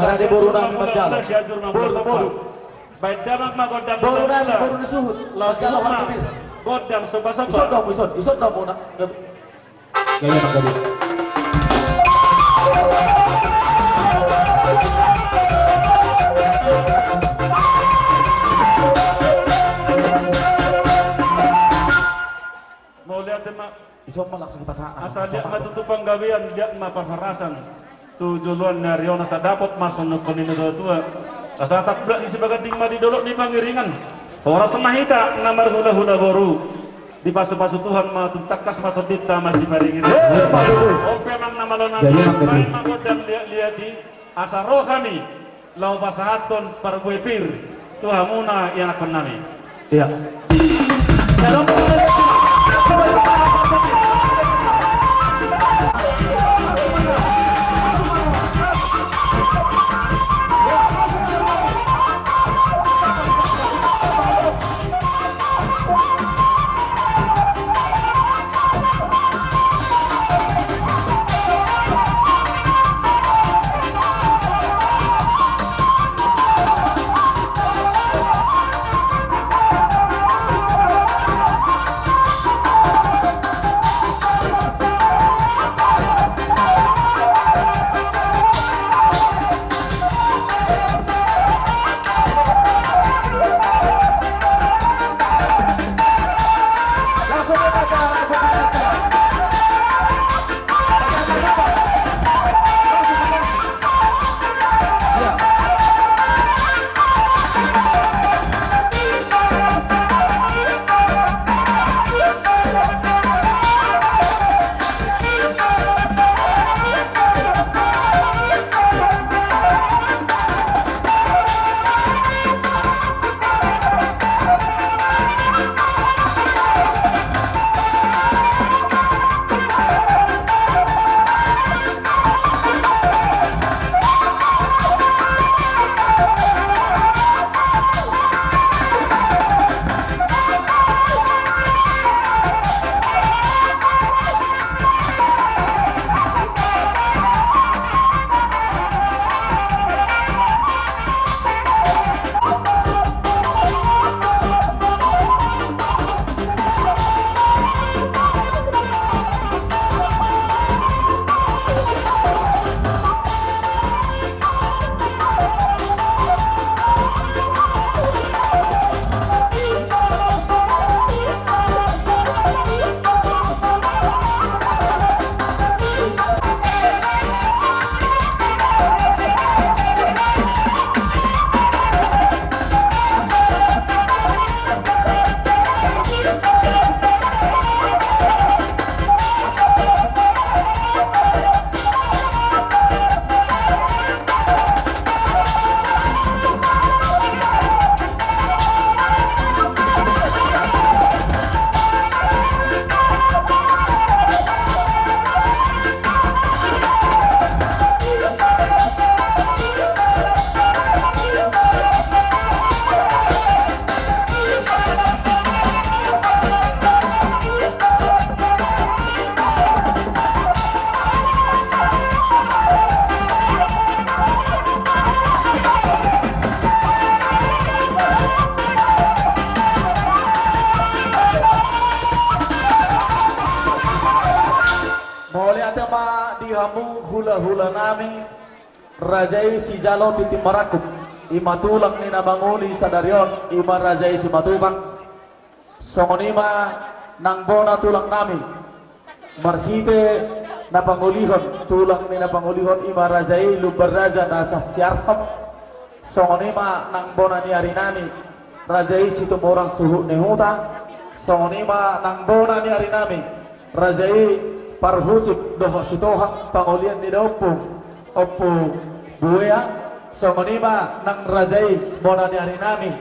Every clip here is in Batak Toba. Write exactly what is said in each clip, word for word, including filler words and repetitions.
Raja boru nami manjalo. Boru, boru. Baen damang ma gondang. Boru nami, boru ni suhut. Laos manjalo ma harbue pir. Gondang somba-somba. Ison do hamu, ison, ison do hamu na. Gaya nang gaya. Mauliate ma. Ison ma langsung pasahat. Asa liat ma tutu panggabean, liat ma parhorasan. Tu joloan ni ari on asa dapot ma songon nidok ni natua-tua. Asa tambulak ni Sibaganding ma di dolok ni Pangiringan. Horas ma hita na marhula-hula boru. Dipasu-pasu Tuhan ma tu tangkas ma tondinta masiparingiringan. Eh, Pak Jokowi. On pe amang na malo nami, jadi, Pak, baen ma gondang liat-liat i. Asa ro hami laho pasahathon parbue pir tu hamuna ianakhon nami. Iya. Mauliate ma di hamu hula-hula nami. Raja i sijalo tintin marangkup, i ma tulang ni na mangoli sadari on, i ma raja i Simatupang. Songon i ma nang bona tulang nami, marhite na pangolihon, tulang ni na pangolihon i ma raja i Lumban Raja na Siarsam. Songon i ma nang bona ni ari nami, raja i Situmorang suhut ni huta. Songon i ma nang bona ni ari nami, raja i Parhusip dohot Sitohang pangolian ni da Ompu, Ompu Buea. Songon i ma nang raja i bona ni ari nami,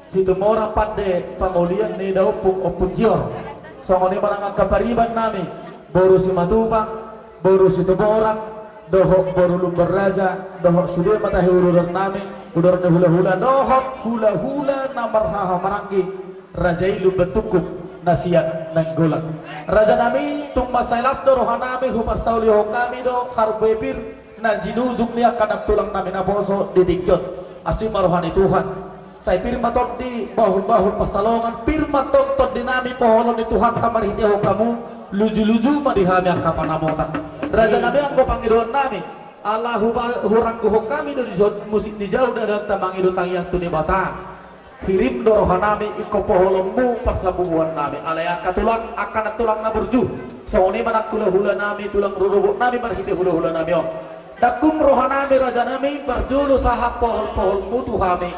Situmorang pande pangolian ni da Ompu, Ompu Jior. Songon i ma nang angka pariban nami, boru Simatupang, boru Situmorang, dohot boru Lumban Raja, dohot sude ma tahe udur nami, udur ni hula-hula, dohot hula-hula na marhaha maranggi, raja i Lumban Tungkup na sian Nainggolan. Raja nami, tung mansai las do roha nami, huparsaulihon hami do harbue pir, Na jinujung ni angka na tulang nami naposo di tingki on. Asi ma roha ni Tuhan. Sai pir ma tondi bahul-bahul pansalongan, pir ma tong tondi nami poholon ni Tuhanta marhitehon hamu, luju-luju ma di hami angka panamota. Raja nami, anggo pangidoan nami, ala huba-, huranggohon hami do dison musik ni jabu, da dang ta mangido tangiang tu Debata. Hirim do roha nami ingkon poholonmu parsabubuan nami. Alai angka tulang, angka na tulang na burju, songon i ma nang hula-hula nami, tulang rorobot nami marhite hula-hula nami on. Dangkum roha nami, raja nami, parjolo sahat pohol-poholmu tu hami.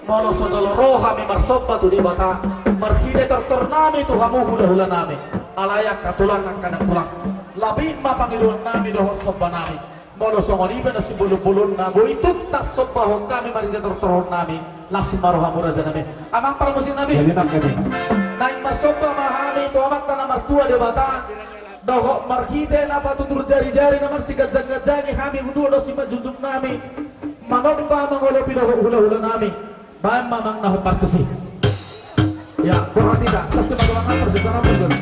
Molo so jolo ro hami marsomba tu Debata, marhite tortor nami tu hamu hula-hula nami. Alai angka tulang, angka na tulang, labit ma pangidoan nami dohot somba nami. Molo songon i pe na sibolon-bolonna boi tung tarsombahon hami marhite tortoron nami, las ma rohamu raja nami. Amang parmusik nami. Jadi nang jadi. Naeng marsomba ma hami tu Amanta na martua Debata, dohot marhite na patutur jari-jari na marsiganjang-ganjangi hami, hundul do simanjujung nami, manomba mangolopi dohot hula-hula nami. Baen ma amang na hombar tusi. Ya, borhat ita, sasi ma tulang, parjolo, parjolo.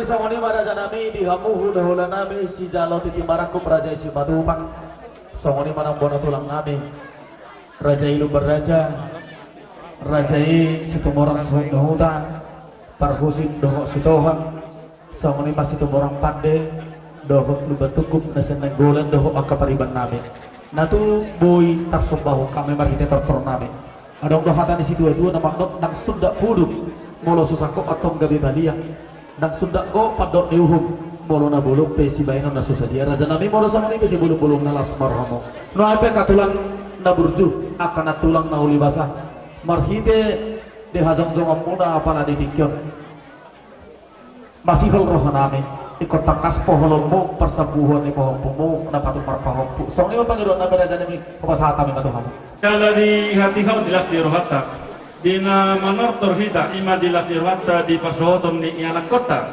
Songon i ma raja nami di hamu hulahula nami sijalo titi marangkup raja i Simatupang. Songon i ma nang bona tulang nami, raja i Lumban Raja, raja i Situmorang Suhut ni Huta, Parhusin dohot Sitohang. Songon i ma Situmorang Pande dohot Lumban Tungkup na sian Nainggolan dohot angka pariban nami na tung boi tarsombahon hami marhite tortor nami. Adong do hata ni situatua na mandok, ndang sundat puduk molo so sangkop antong gabe balian, ndang sundat gok pandok ni uhum molo na bolon pe sibahenon na so sadia. Raja nami, molo songon i pe sibolongbolong na las ma rohamu. Nuaeng pe angka tulang na burju, angka na tulang na uli basa, marhite di hajongjonganmuna apala di tingki on, masihol roha nami, ingkon tangkas poholonmu parsambuhuan ni pahompumu na patut marpahompu. Songon i ma pangidoan nami raja nami, hupasahat hami ma tu hamu. Jala di hatiha on di las ni rohanta, di na manortor hita i ma di las ni rohanta di parsohoton ni ianakkonta.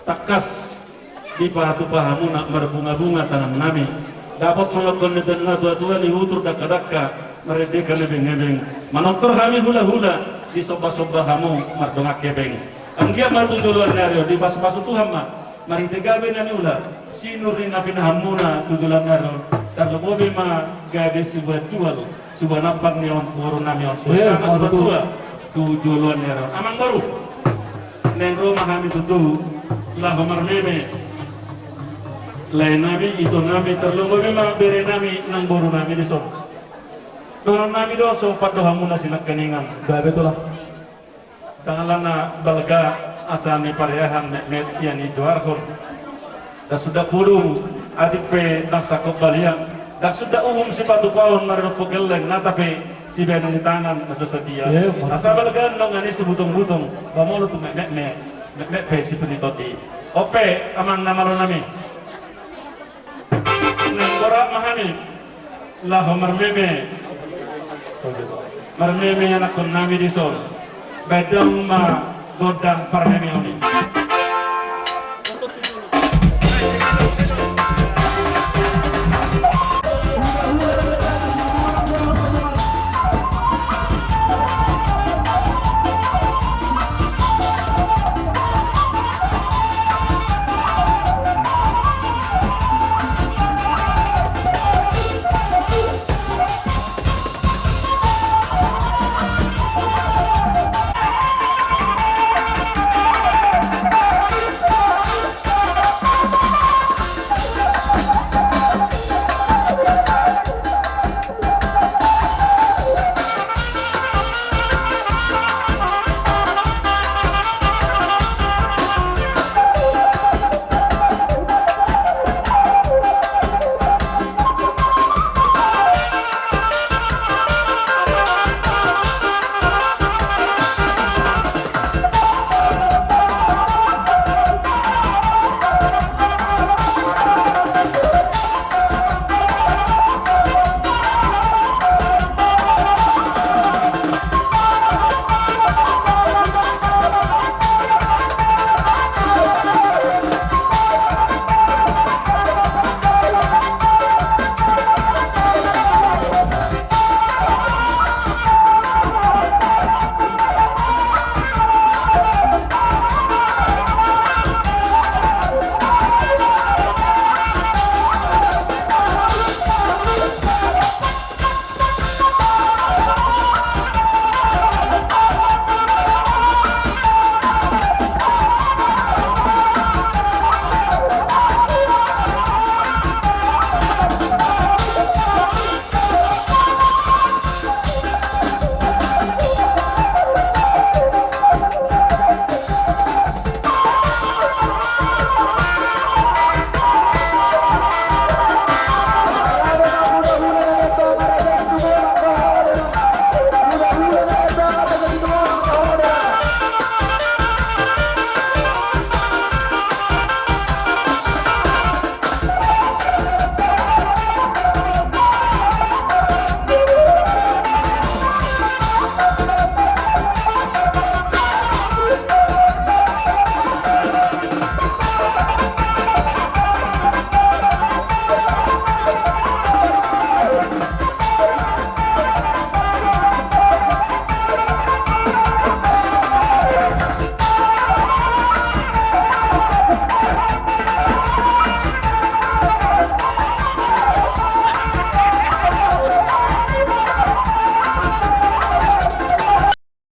Tangkas dipatupa hamuna marbungabunga tangan nami. Dapot songon ni natuatua ni hutur dangkadangka, marende hita na bengebeng. Manortor hami hulahula, disombasomba hamu mardongan hepeng. Anggiat ma tu joloan ni ari on dipasupasu Tuhan ma marhite gabe na niula, sinur ni na pinahanmuna tu joloan ni ari on, tarlumobi ma gabe sibuat jual, sibuat nampang ni on boru nami on. Iya, sanga ma tutu. Sibuat jual tu joloan ni ari on. Amang boru, naeng ro ma hami tutu, laho marmeme. Lae nami, ito nami, tarlumobi ma bere nami nang boru nami dison. Dohonon nami do so pandohanmuna sinangkaningan. Gabe tulang. Ndang ala na balga asa nipareahan metmet ia nijoarhon. Ndang sundat puduk, atik pe ndang sangkop balian. Ndang sundat uhum sipatupaon maradophon gelleng, nata pe sibahenon ni tangan na so sadia. Iya, mantap. Asa balga dongan i sibutongbutongi, ba molo tung metmet, metmet pe sitonitondi. On pe amang na malo nami. Naeng borat ma hami laho marmeme. Marmeme anakkon nami dison. Baen damang ma gondang parmemeon i.